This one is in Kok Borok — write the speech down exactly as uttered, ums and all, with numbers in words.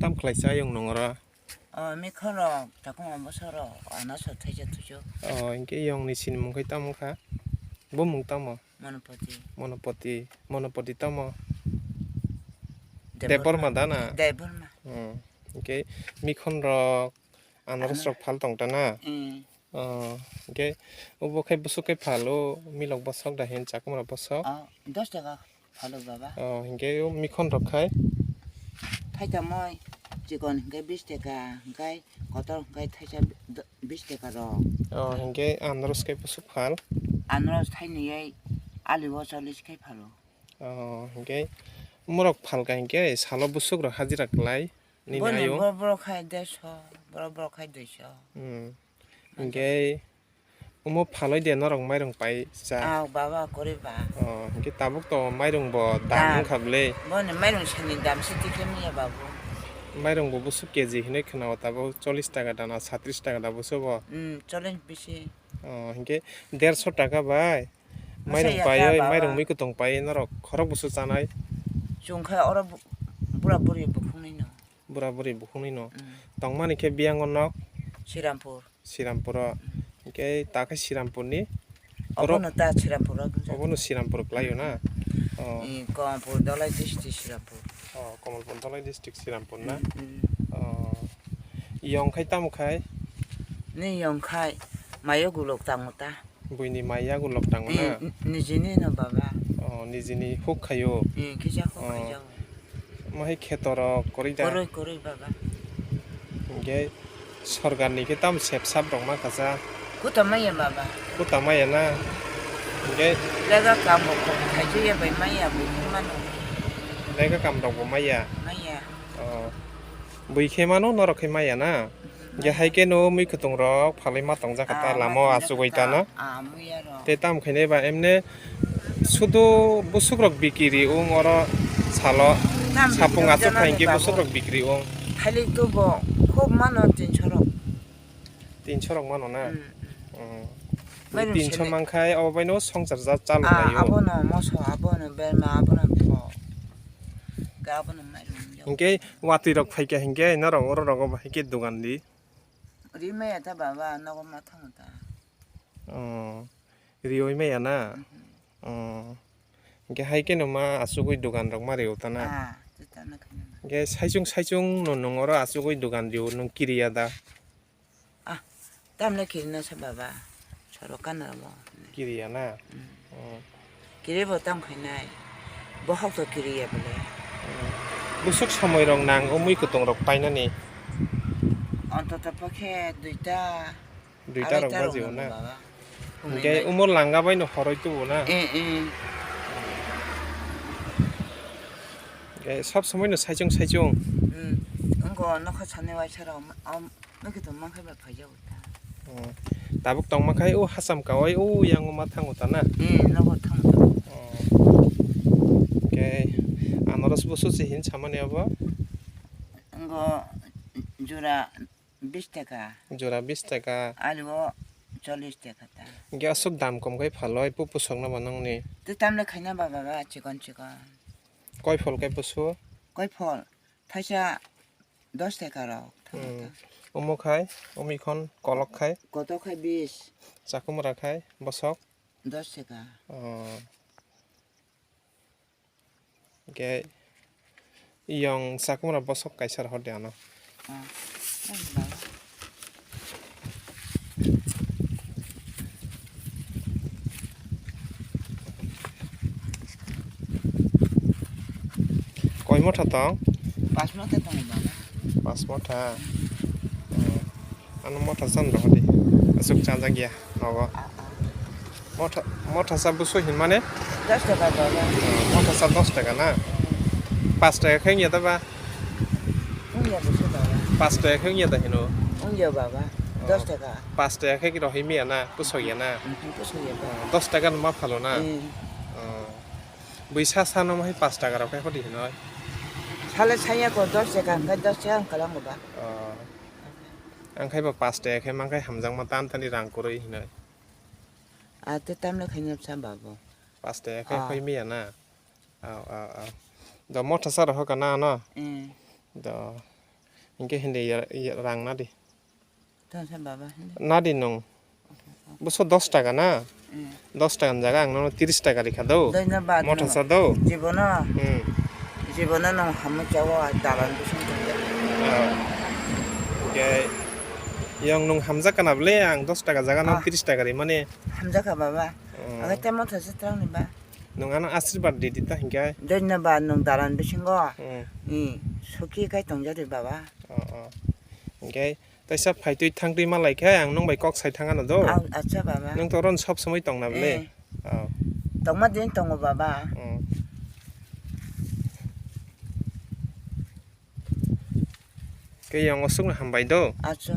Tam khlai cha ayung nung oro? O, mikhon rok, takuma bosor rok, ano so thaisa thusu. O, hinkhe yong ni sinimung khai tamo kha? Bumung tamo? Monopoti. Monopoti, Monopoti tamo? Debbarma. Debbarma da na? Debbarma. Hmm. Hinkhe mikhon rok, anaros rok phal tong ta na? Hmm. O, hinkhe obo khai bwswk khai phalo, milok bwswk da hin chakwmra bwswk? O, dos taka phalo baba. O, hinkhe o mikhon rok khai? Thaitamoi chikon hinkhe bis taka, hinkhe kotor hinkhe thaisa do-, bis taka rok. O, hinkhe anaros khai bwswk phal? Anaros thainwi ai ali o chollish khai phalo. O, hinkhe omorok phalka hinkhe salo bwswk rok hajira klai nini ayung? Boni borok borok khai dersho, borok borok khai duisho. Hmm. Hinkhe omo phalwi de norok mairung pai cha? Ah, baba, kwrwi ba. O, hinkhe tabuk to mairung bo dam wngkha bwle. Boni mairung sani dam se tikhe manya babu. Mairung bo bwswk K G hinwi khwnao tabuk chollish taka dana, satris taka da bwswk bo. Hmm, chollish bisi. O, hinkhe dersho taka bai mairung paiwi, mairung mikhutung paiwi norok khorok bwswk chanai? Chwng khe oro bu-, bura buri bukhuknwi no. Bura buri bukhuknwi no. Mm. Tongmani khe biyang o nok? Srirampur. Srirampuro. Mm. Hinkhe ta khe Srirampurni? Obono ta Srirampuro. Obono Srirampur klaio na? Mm. O. I Kamalpur Dhalai district Srirampur. O, Kamalpur Dhalai district Srirampur na? Mm, mm. O. Yong khai tamo khai? Ni yong khai mayo gulok tango ta. Buini mai yago lok tango na? Eh, n-, nijini no baba. O, nijini huk khayo. Eh, kisa huk khayo. Mahai kheto rok kwrwi da? Kwrwi, kwrwi baba. Hinkhe sorkar ni khe tamo sep sap rok ma kasa? Kuta maya baba. Kuta maya na? Hinkhe lega kam bo khaijaya bai maya bo mano. Lega kam rok bo maya? Maya. O. Bui khe mano, norok khe maya na? Hinkhe hai khe no mui kutung rok phalwi ma tongjak kha ta, lama o achugwi ta na? Tei tamo khainai ba emne sudu bwswk rok bikiri wng oro salo. Sapung achuk kha hinkhe bwswk rok bikiri wng. Thailik tu bo khub mano tinso rok. Tinso rok mano na? Mm, mm. Tinso man khai abo bai no songchar ja chalok lai o. Abono moso, abono berma, abono bo. Hinkhe watwi rok phaikha hinkhe norok oro rogo bahai khe dogan di. Ri maya ta baba, nogo ma thango ta. O, riwi maya na? Mhm. O. Hinkhe hai khe no ma achugwi dogan rok ma riwi ta na? Ah, tei ta na khaina. Hinkhe saichung saichung no nwng oro achugwi dogan riwi nwng kiriya da? Ah, tamle kirina sa baba. Soro kana mo. Kiriya na? Mm. Oh. Kiri bo tam khainai. Bohok to kiriya bole. Mm. Busuk somoi rok nang o mui kutung rok painani. Ontoto pokhe duita. Duita rok baji o na? Baba. Hinkhe umor langa bai no horoi tubu na? Eh, eh. Hinkhe sob somoi no saichung saichung. Mm. Wngkha nokha sani waisa rok. Nokhe tongma khe ba phaijago ta. Oh. Tabuk tongma khai o hacham kawai o yango ma thango ta na? Eh, nogo thango ta. Oh. Khe anaros boso se hin samani abo? Ngo jora bis taka. Jora bis taka. Alu o chollish taka ta. Ge aswk dam kom khai phaloi pu pusok no ba nongni. Te tamle khaina ba baba chikon chikon. Koi phol kai pusu? Koi phol. Thaisa dos taka rok. Hmm. Omo khai, omo ikhon kolok khai. Koto khai bis. Chakumra khai, bosok. Dos taka. Oh. Hingke yong chakumra bosok kaisa rohor de ano. Ah. Koi motha tong? Pas motha tong baba. Pas motha. Oh. Ano motha san rohor di. Aswk chanjak ya nogo. Ah, ah. Motha, motha sa buso hin mane? Dos taka baba. Oh, motha sa dos taka na? Pas taka khe wngya da ba? Wngya buso baba. Pas taka khe wngya da hino? Wngya baba. Oh. Dos taka. Pas taka khe rohor maya na, pusok ya na? Mhm, pusok ya ba. Oh, dos taka no ma phalo na? Eh. Oh. Bui sa sa no hai pas taka rok khe hodi hino? Sale saya ko dos taka, hingke dos taka wngkha lango ba. Oh. Ang khai ba pas taka khe mang khai hamjakma tan tani rang kwrwi hinwi. A te tamle khaina bwsa babu. Pas taka khe hoi maya na? Aw, aw, aw. Do motha sa rohor ka na ano? Eh. Do. Hinkhe hindi ya, ya, rang nadi. Tongsa baba, hindi. Nadi nung. Buso dos taka na? Hmm. Dos taka ni jaga ang nono tiris taka rikha do. Doi na ba, motha no. Sa do. Jibono. Hmm. Jibono nung hamwi chawo, dalan bising tongya. Oh. Hinkhe yang nung hamjak kana bole ang dos taka jaga no, ah, tiris taka ri mani. Hamjakha baba. Hmm. Aga tei motha sa twlang ni ba. Nung ano asirwad di di ta hinkhe. Doi na ba nung dalan bisingo. Hmm. I, suki kai tongjadi baba. Oh, oh. Hinkhe Taisa phaitwi thangtwi malai khe ang nwng bai kok sai thang ano do. Ang, acha baba. Nwng to oro sob somoi tong na bole? Eh. Oh. Tongma din tongo baba. Oh. Khe yang osuk no hambai do. Acha.